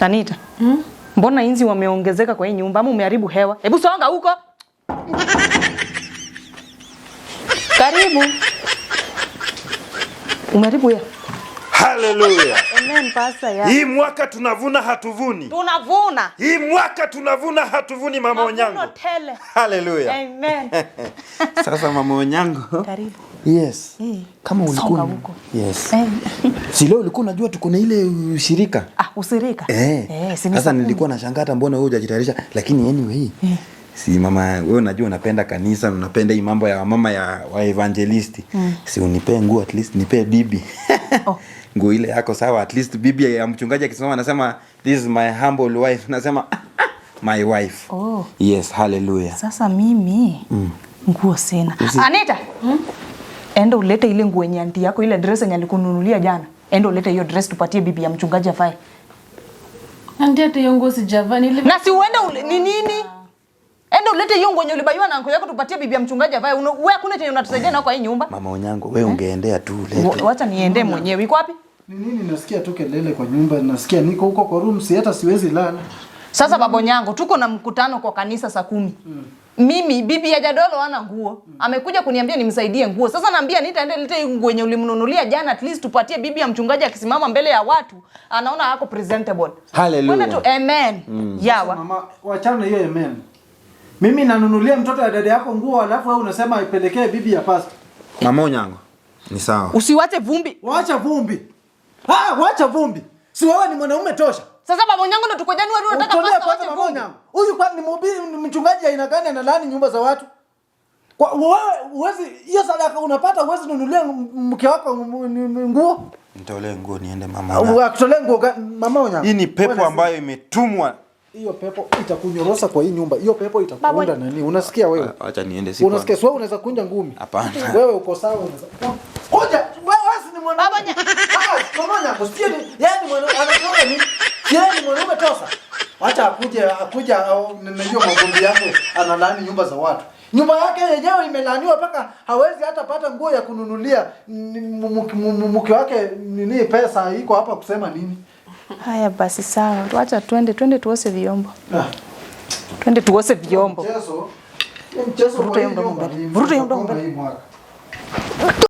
Anita. Mbona inzi wameongezeka kwa hii nyumba ama umeharibu hewa? Hebu songa huko. Karibu. Umeharibu hewa. Haleluya. Amen, pastor ya. Hii mwaka tunavuna hatuvuni. Tunavuna. Hii mwaka tunavuna hatuvuni, mama Mavuno Onyango. tele. Haleluya. Amen. Sasa mama Onyango. Karibu. Yes. Kama ulikuwa Songa huko. Yes. Eh. Si leo ulikuwa unajua tuko na ile ushirika. Ah, usirika. Eh. Eh, si ni Sasa saa 10. nilikuwa nashangaa hata mbona wewe hujajitayarisha, lakini anyway. Si mama, wewe unajua unapenda kanisa, unapenda hii mambo ya wamama ya wa evangelisti. Si unipee nguo at least nipee bibi. Oh. Nguo ile yako sawa, at least bibi ya mchungaji akisimama anasema this is my humble wife, nasema my wife. Oh. Yes, hallelujah. Sasa mimi nguo sina. Anita. Enda ulete ile nguo yenye anti yako ile dress yenye alikununulia jana. Enda ulete hiyo dress tupatie bibi ya mchungaji avae. Anti, hata hiyo nguo sijavaa. Na si uende ni nini? Enda ulete hiyo nguo yenye ulibaiwa na anko yako tupatie bibi ya mchungaji avae. Wewe hakuna chenye unatusaidia nao kwa hii nyumba. Mama Onyango, wewe ungeendea tu ulete. Wacha niende mwenyewe. Iko wapi? Ni nini nasikia tu kelele kwa nyumba, nasikia niko huko kwa room, si hata siwezi lala. Sasa babo Nyango, tuko na mkutano kwa kanisa saa 10. Mimi bibi ya Jadolo hana nguo. Amekuja kuniambia nimsaidie nguo. Sasa naambia nitaenda lete hii nguo yenye ulimnunulia jana, at least tupatie bibi ya mchungaji akisimama mbele ya watu, anaona ako presentable. Hallelujah. Kwenda tu amen. Yawa. Mama, wachana na hiyo amen. Mimi nanunulia mtoto wa dada yako nguo alafu wewe unasema ipelekee bibi ya pastor. Mama Onyango, ni sawa. Usiwache vumbi. Wacha vumbi. Ah, wacha vumbi. Si wewe ni mwanaume tosha. Sasa babo Nyango ndo tuko Januari unataka Utolee pastor kwanza wache mama vumbi. Onyango. Huyu kwani ni mhubiri, ni mchungaji aina gani analaani nyumba za watu? Kwa wewe huwezi hiyo sadaka unapata huwezi nunulia mke wako nguo? Nitolee nguo niende mama Onyango. Akutolee nguo mama Onyango. Hii ni pepo ambayo imetumwa. Hiyo pepo itakunyorosa kwa hii nyumba. Hiyo pepo itakuunda nani? Unasikia wewe? Acha niende siku. Unasikia wewe unaweza kunja ngumi. Hapana. Wewe uko sawa unaweza. Kunja, wewe si ni mwanaume. Ah, mama Onyango, sio ni yeye ni mwanaume anakuona nini? Yeye ni mwanaume tosa. Wacha akuje au na hiyo magombi yake analaani nyumba za watu. Nyumba yake yenyewe imelaaniwa mpaka hawezi hata pata nguo ya kununulia mke wake nini pesa iko hapa kusema nini? Haya basi sawa. Wacha twende tuoshe vyombo. Ah. Twende tuoshe vyombo. Mchezo. Mchezo Vuruta hiyo mdomo mbele. Vuruta hiyo mdomo mbele. Hii mwaka.